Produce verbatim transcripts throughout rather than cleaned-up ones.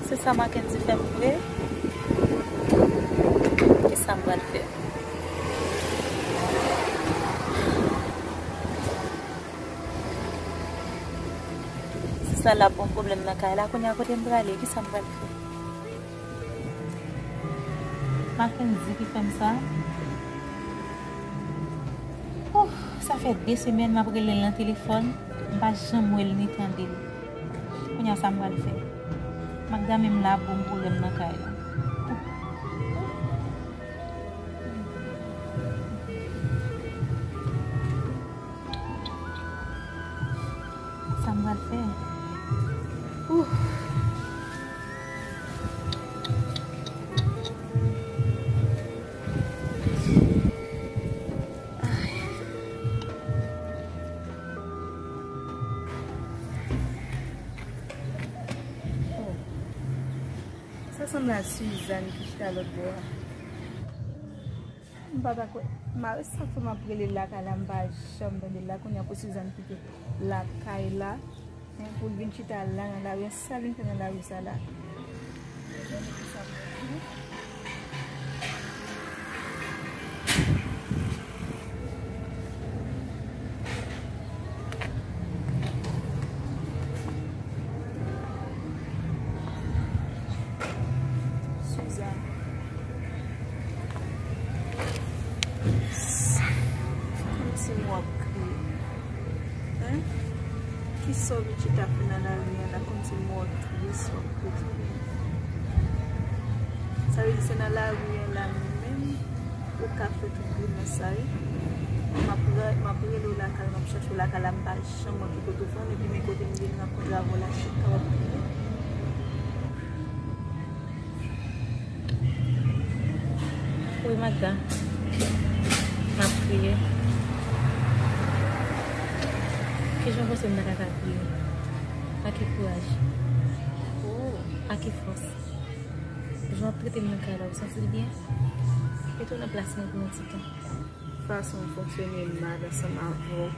Se sa Mackendy fè m vre. Kisa m pral fè? Se sa l ap bon pwoblèm nan kay la. Kounye a kote m prale? Kisa m pral fè? Mackendy ki fè m sa. Ouf, sa fè de semèn m ap rele l nan telefòn, m pa janm wè l ni tande l. Kounye a sa m pral fè? Magda menm la ap bon pwoblèm nan kay la. Sa m pral fè? Ouf. Ay. Oh. Sa sanble a Suzanne ki chita lòt bò a. M pa ta kwè. Mari sa fè m ap rele l lakay la, m pa janm tande l la. Kounye a pou Suzanne kite lakay la, hein, pou l vin chita la nan lari a. Sa l vin fè nan lari sa la? Suzanne. Kòmsi mwen w ap kriye. Hein? Kisa w vin chita fè nan lari a la, kòmsi mwen w ap kriye, w ap kriye. Sa vle di se nan lari a la menm ou ka fè tout grimès sa yo. M ap ra-, m ap rele w lakay, m ap chèche w lakay la, m pa janm manke kote w fè, epi men kote m vin rankontre avè w la, chita w ap kriye. Wi, Magda. M ap kriye. Kijan w panse m ta ka, ka kriye? A ki kouraj? A ki fòs? Jan w ap trete m nan kay la, ou santi l byen? Mete w nan plas mwen pou yon ti tan. Fason m fonksyone mal ansanm avè w.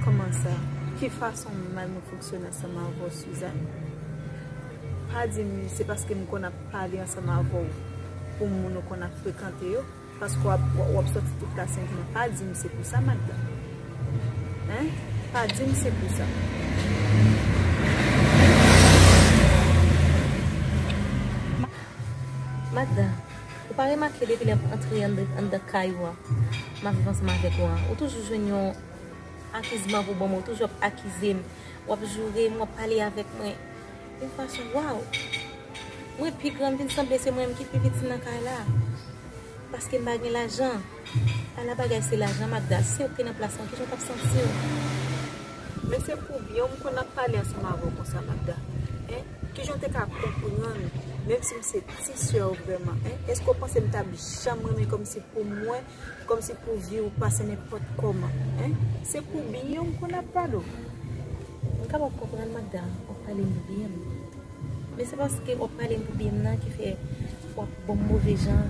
Kòman sa? Ki fason mal mwen fonksyone ansanm avè w, Suzanne? Pa di m se paske m konn ap pale ansanm avè w pou moun ou konn ap frekante yo, paske w ap, w ap sòti tout lasenk mwen. Pa di m se pou sa, Magda. Hein? Pa di m se pou sa. Magda, ou pa remake depi lè m antre anndan, anndan kay ou a, m ap viv ansanm avèk ou a, ou toujou jwenn yon akizman pou ban mwen, ou toujou ap akize m, w ap joure m, w ap pale avèk mwen yon fason, waw! Mwen pi gran, m vin sanble se mwen menm ki pi piti nan kay la. Paske m pa gen lajan. Pa la bagay se lajan, Magda. Si se ou ki te nan plas mwen, kijan w t ap santi w? Men se pou byen w m konn ap pale ansanm avè w konsa, Magda. Hein? Kijan w te ka konprann, menm si m se ti sè w vrèman, hein? Èske w panse m t ap janm renmen kòmsi pou mwen, kòmsi pou vi w pase nenpòt kòman, hein? Se pou byen w m konn ap pale w. M kapab konprann, Magda, w ap pale m byen. Men se paske w ap pale m pou byen m nan ki fè w ap ban m move jan,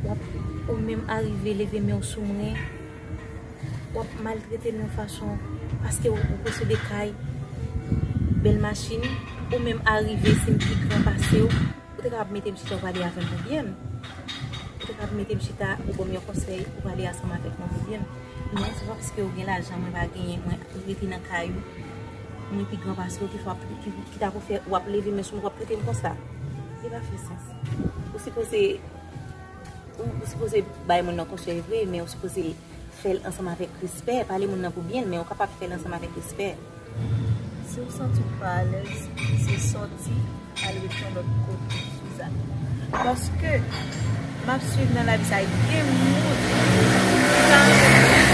w ap, ou menm arive leve men w sou mwen, w ap maltrete m yon fason, paske w, ou posede kay, bèl machin, ou menm arive, si m pi gran pase w, ou te kapab mete m chita, w pale avè m pou byen m. Ou te kapab mete m chita, ou ban m yon konsèy, ou pale ansanm avèk mwen pou byen m. Men se pa paske ou gen lajan, mwen pa genyen, mwen rete nan kay ou, mwen pi gran pase w, ki fè w ap, ki, ki ta pou fè w ap leve men sou mwen, w ap trete m konsa. Li pa fè sans. Ou sipoze, ou, ou sipoze bay moun nan konsèy vre, men ou sipoze fè l ansanm avèk respè. Pale moun nan pou byen l, men ou kapab fè l ansanm avèk respè. Si w santi w pa alèz, se sòti, al ret yon lòt kote, Suzanne. Paske m ap swiv nan lavi sa, gen moun ki ta renmen,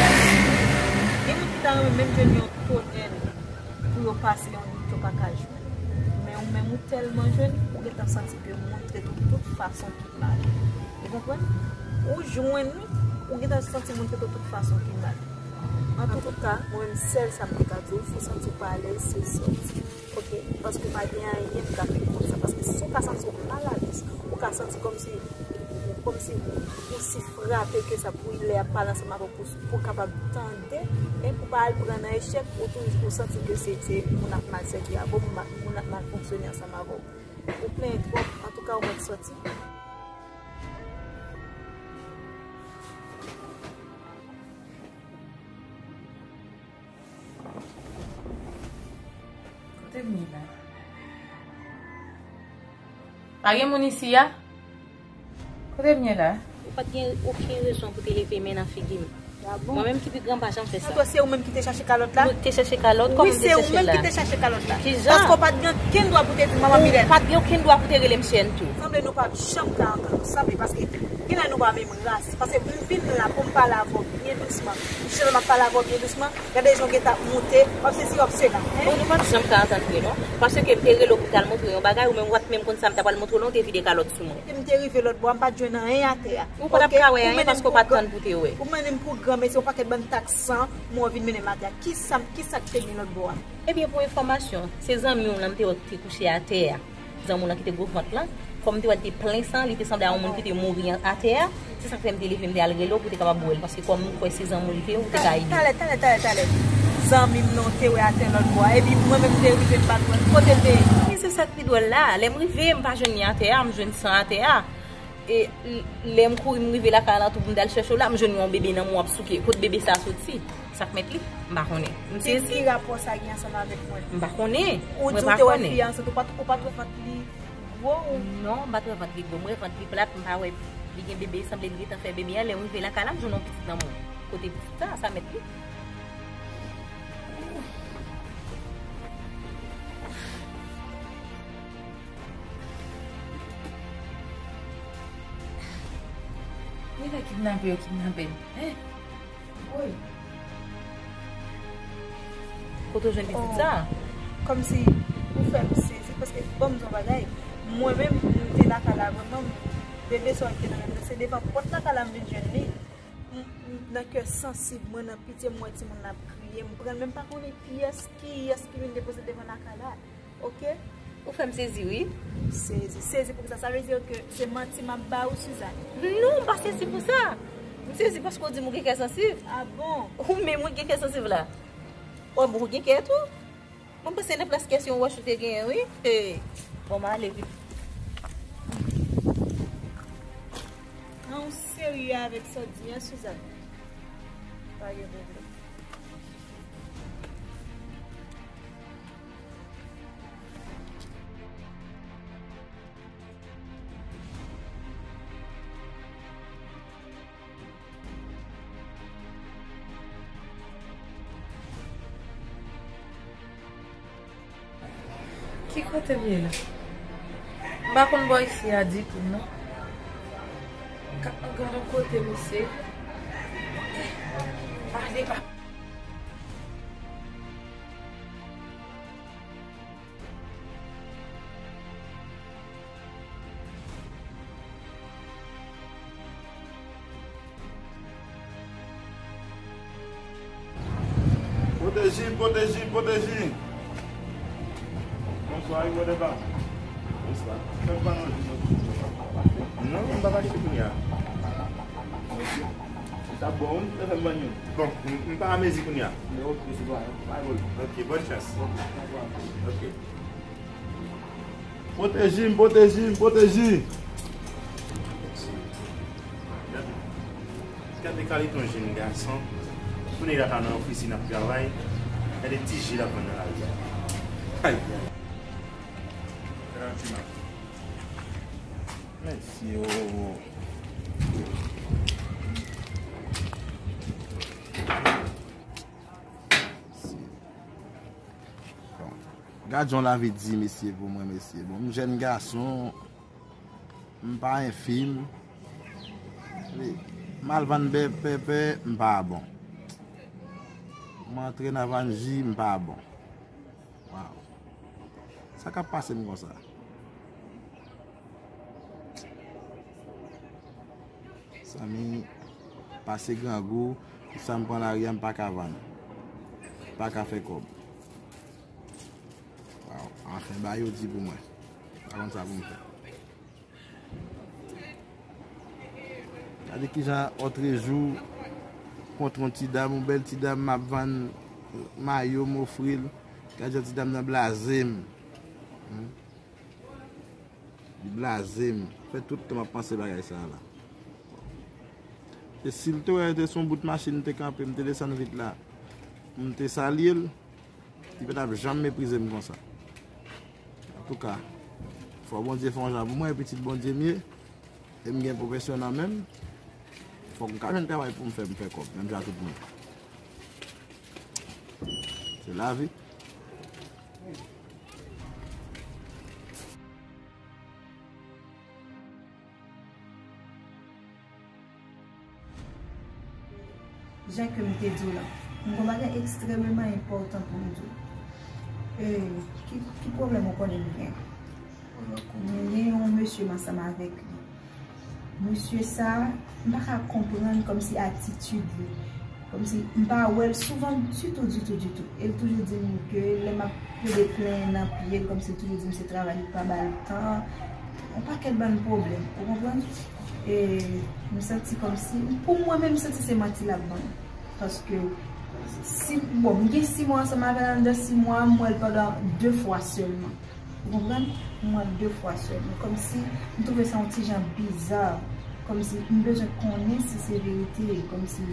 gen moun ki ta renmen menm jwenn yon tonèl pou yo pase yon wout yo pa ka jwenn. Men ou menm ou tèlman jwenn, ou gentan santi ke moun trete w tout fason ki mal. Ou konprann? Ou jwenn li, ou gentan santi moun trete w tout fason ki mal. Antouka, mwen menm sèl sa m te ka di w, si w santi w pa alèz, se sòti. Oke? Paske pa gen anyen m ka fè kont sa. Paske si w ka santi w malalèz, ou ka santi kòmsi, kòmsi ou si frape ke sa pou lè y ap pale ansanm avè w pou, pou w kapab tande, men pou pa al pran nan echèk, ou toujou ou santi ke se, se moun ap mal sèvi avè w, moun ap, moun ap mal fonksyone ansanm avè w. Plenyen twòp, antouka, ou mèt sòti. Kote m ye la? Pa gen moun isi a? Kote m ye la? Ou pa t gen okenn rezon pou te leve men nan figi m. Ah bon? Mwen menm ki pi gran, m pa janm fè sa. Antò, se ou menm ki te chache kalòt la? Mwen te chache kalòt, kòman m te chache l la? Wi, se ou menm ki te chache kalòt la. Kijan? Paske w pa t gen okenn dwa pou te di manman Milèt. Ou pa t gen okenn dwa pou te rele m chèn tou. Sanble nou p ap janm ka antann ansanm, paske genlè nou pa menm ras. Paske m vin la pou m pale avè w byen dousman. Jisteman, m ap pale avè w byen dousman. Gade jan w gentan ap moute, w ap sesi, w ap sela, en? Bon, nou pa t janm ka antann vre, non. Paske m te rele w pou m t al montre w yon bagay, ou menm w pa t menm konn sa m ta pral montre w la, w te vide kalòt sou mwen. M te rive lòt bò a, m pa t jwenn anyen atè a. Ou pa t ap ka wè anyen paske w pa t tann pou te wè. Ou mennen m pou gran mesye, yon pakèt bann tak san, mwen w vin mennen m atè a. Kisa, kisa k te gen lòt bò a? Ebyen, pou enfòmasyon, se zanmi w lan m te wè ki te kouche atè a. Zanmi w lan ki te gwo vant lan, kòm m te wè l te plen san, li te sanble a yon moun ki te mouri an, atè a. Se sa k fè m te leve, m te al rele w pou w te kapab wè l, paske kòm m kwè se zanmi w li te ye, ou te ka ede. Talè, talè, talè, talè. Zanmi m nan w te wè atè lòt bò a, epi mwen menm m te rive m pa t wè l. Kote l te ye? Men se sa k pi dwòl la, lè m rive, m pa jwenn li atè a, m jwenn san atè a. E l-, lè m kouri, m rive lakay alantou pou m t al chèche w la, m jwenn yon bebe nan men w ap souke. Kot bebe sa a soti? Sa k mèt li? M pa konnen. M sezi. Ki rapò sa gen ansanm avèk mwen? M pa konnen. Ou di w te wè fi a ansent, ou pa t, ou pa t wè vant li gwo ou? Non, m pa t wè vant li gwo. M wè vant li plat, m pa wè li gen bebe, sanble li gentan fè bebe a. Lè m rive lakay la, m jwenn yon pitit nan men w. Kote pitit sa? Sa mèt li? Genlè kidnape yo kidnape m. Hein? Woy. Kote w jwenn pitit sa? Oh, kòmsi ou fè m sezi, paske ban m di w yon bagay. Mwen menm, m te lakay la vrèman, bebe sa w te nan men mwen, se devan pòt lakay la m vin jwenn li. M, m, nan kè sansib mwen, nan pitye, m wè timoun nan ap kriye, m pran l, men m pa konnen kiyès, kiyès ki vin depoze l devan lakay la. Ok? Ou fè m sezi, wi. Sezi, sezi pou kisa? Sa vle di ke se manti m ap ba ou, Suzanne? Non, m pa sezi pou sa. M sezi paske w di m ou gen kè sansib. Ah bon? Ou menm ou gen kè sansib la. Ou, ou gen kè tou? Mwen panse nan plas kè se yon wòch ou te genyen, wi. Hey. Bon, m ale vit. An, ou serye avèk sa w di an, Suzanne? Pa gen pwoblèm. Ki kote m ye la? M pa konn bò isi a ditou, non. Ka-, gad yon kote misye. Ale pa. Pwoteji, pwoteji, pwoteji. Bonswa, wi, brother Bam. Bonswa. Fè m pa manje, non. Non, m pa mache kounye a. Sa bon, wi, fè m ban youn. Bon, m, m pa amezi kounye a. Men ok, sitwayen, pa gen pwoblèm. Ok, bòn chans. Ok, pa gen pwoblèm. Ok. Pwoteji m, pwoteji m, pwoteji. Gade kalite yon jenn gason. Kounye a l ap nan ofisin ap travay. Gade ti ji l ap vann nan lari a. Ay, ay. Gade yon ti mak. Mèsi, oh. Bon. Gad jan lavi di, mesye, pou mwen, mesye. Bon, m jèn gason, m pa enfim. M al vann bè-, pèpè, m pa bon. M antre nan vann ji, m pa bon. Waw. Sa k ap pase m konsa? Zanmi, pase grangou, sa m pran lari a, m pa ka vann. Pa ka fè kòb. Waw, anfen, bagay yo di pou mwen. Pa konn sa pou m fè. Gade kijan otrejou, kontre yon ti dam, yon bèl ti dam, m ap vann mayo, m ofri l. Gade jan ti dam nan blaze m. Hmm. Li blaze m. Fè tout tan m ap panse bagay sa a la. E si l te wè te se yon bout machin m te kanpe, m te desann vit la, m te salye l, li pa t ap janm meprize m konsa. Antouka, fò Bondye fè yon jan pou mwen, pitit Bondye m ye, e m gen pwofesyon nan men m, fòk m ka jwenn travay pou m fè, m fè kòb, menm jan ak tout moun. Se lavi. Jan ke m te di w la, m gen yon bagay ekstrèmeman enpòtan pou m di w. E, ki, ki pwoblèm ou konnen m gen? M gen yon mesye m ansanm avèk li. Mesye sa, m pa ka konprann kòmsi atitid li. Kòmsi m pa wè l souvan ditou, ditou, ditou. E l toujou di m ke lè m ap plede plenyen nan pye l, kòmsi l toujou di m se travay li k pa ba l tan. Yon pakèt bann pwoblèm, ou konprann? E m santi kòmsi, pou mwen menm, m santi se manti l ap ban m. Paske, si, bon, m gen sis mwa ansanm avè l, anndan sis mwa, m wè l pandan de fwa sèlman. Ou konprann? M wè l de fwa sèlman. Kòmsi, m twouve sa yon ti jan biza. Kòmsi, m bezwen konnen si se verite. Kòmsi,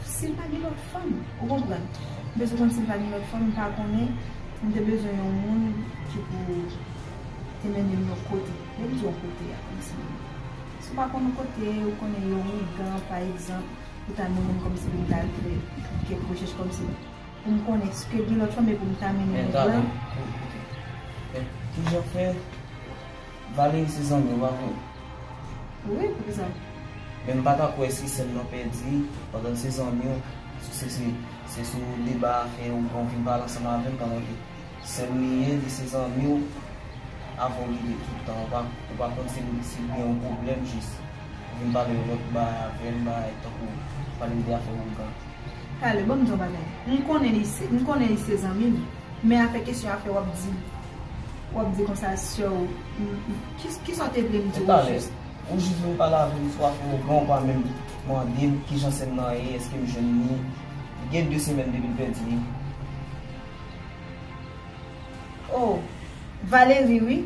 si l pa gen lòt fanm. Ou konprann? M bezwen konn si l pa gen lòt fanm, m pa konnen. M te bezwen yon moun ki pou te mennen m yon kote. Lè m di yon kote a, kòmsi, si w pa konn yon kote, ou konnen yon ougan, pa egzanp, ou ta mennen m kòmsi pou m ta al fè kèk rechèch kòmsi pou m konnen èske gen lòt fanm epi pou m ta mennen nèg lan. Men talè, koute. Men kijan fè Valerie se zanmi w, pa vre? Wi, poukisa? Men m pa ta kwè si sè m nan pèdi, pandan l se zanmi w, se, se, se sou deba afè ougan w vin pale ansanm avè m, pandan ke sè m li ye, li se zanmi w, avan w kite tout tan, ou pa, ou pa konn si, si l gen yon pwoblèm, jis ou vin pale yon lòt bagay avè m, bagay tankou pale m de afè ougan. Talè, ban m di w yon bagay. M konnen li se, m konnen li se zanmi m, men afè kesyon afè w ap di, w ap di konsa sè w, m, m, ki, kisa w te vle m di w ojis? Ou jis vin pale avè m sou afè ougan, ou pa menm mande m kijan sè m nan ye, èske m jwenn li. Gen de semèn depi l pèdi. Oh, Valerie, wi.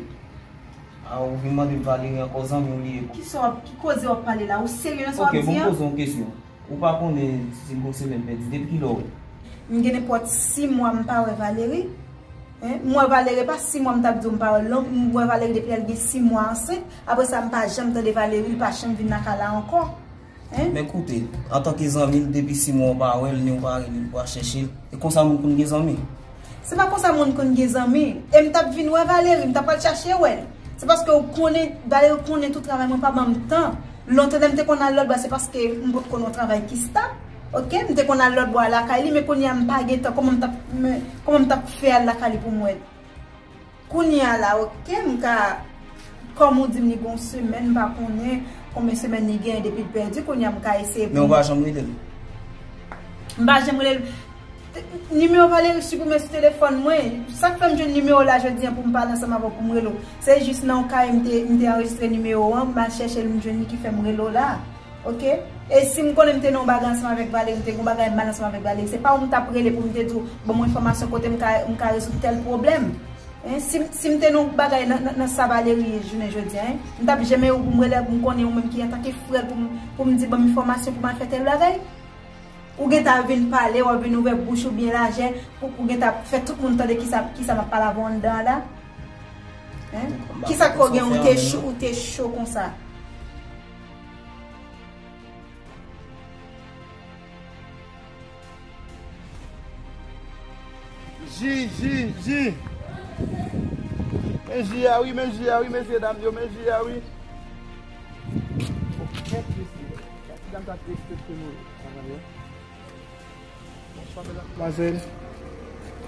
A, ou vin mande m Valerie ankò, zanmi w li ye. Kisa w ap, ki koze w ap pale la? Ou serye nan sa w ap di an? Ok, bon, poze yon kesyon. Ou pa konnen si l gon semèn pèdi. Depi kilè w? M gen nenpòt sis mwa m pa wè Valerie. Hein? M wè Valerie pa sis mwa m t ap di w m pa wè l non. M wè Valerie depi lè l gen sis mwa ansent. Apre sa, m pa janm tande Valerie, li pa janm vin lakay la ankò. Hein? Men koute, antanke zanmi l, depi sis mwa w pa wè l, ni w pa rele l, ou pa chèche l. E konsa moun konn gen zanmi? Se pa konsa moun konn gen zanmi. E m t ap vin wè Valerie, m t ap al chache wè l. Se paske ou konnen, Valerie konnen tout travay mwen pa ban m tan. Lontan lè m te konn al lòt bò, se paske m pot konn yon travay ki stab. Ok, m te konn al lòt bò a lakay li, men kounye a m pa gen tan. Kòman m t ap, men, kòman m t ap fè al lakay li pou m wè l? Kounye a la, ok, m ka, kòm ou di m li gon semèn, m pa konnen konbyen semèn li genyen depi l pèdi, kounye a m ka eseye pou m. Men ou pa janm rele l? M pa janm rele l. Nimewo Valerie siprime sou telefòn mwen. Sa k fè m jwenn nimewo w la jodi a pou m pale ansanm avè w, pou m rele w? Se jis nan yon kay m te, m te anrejistre nimewo w an, m al chèche l, m jwenn li ki fè m rele w la. Ok? E si m konnen m te nan yon bagay ansanm avèk Valerie, m te gen yon bagay mal ansanm avèk Valerie, se pa ou m t ap rele pou m te di w, ban m yon enfòmasyon kote m ka, m ka rezoud tèl pwoblèm. Hein? Si, si m te nan yon bagay nan, nan, nan sa Valerie ye jounen jodi a, hein? M t ap janm rele w pou m rele w, pou m konnen ou menm ki antanke frè l, pou m, pou m di ban m enfòmasyon pou m al fè tèl bagay? Ou gentan vin pale, w ap vin ouvè bouch ou byen lajè, pou, pou gentan fè tout moun tande kisa, kisa m ap pale avè w anndan an la? Hein? Kisa k fè w gen, ou te cho, ou te cho konsa? Ji, ji, ji. Men ji a wi, men ji a wi, mesye dam yo, men ji a wi. Kèt mesye. Ti dam sa te ekspekte nou. Bonswa, medam. Manzel.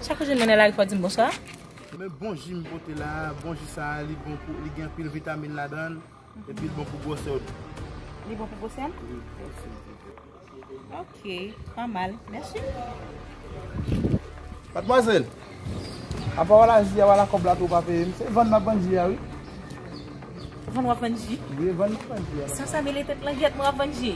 Chak jou m mennen lari, fò di m bonswa. Men bon ji m pote la, bon ji sa, li bon pou, li gen anpil vitamin ladan l, epi l bon pou gwosè w tou. Li bon pou gwosè m? Wi, gwosè w. Ok, pa mal. Mèsi. Madmwazèl, apa w la ji a, w la kòb la tou w pa peye m? Se vann m ap vann ji a, wi. Vann w ap vann ji? Wi, vann m ap vann ji a. Sa, sa mele tèt langyèt mwen ap vann ji.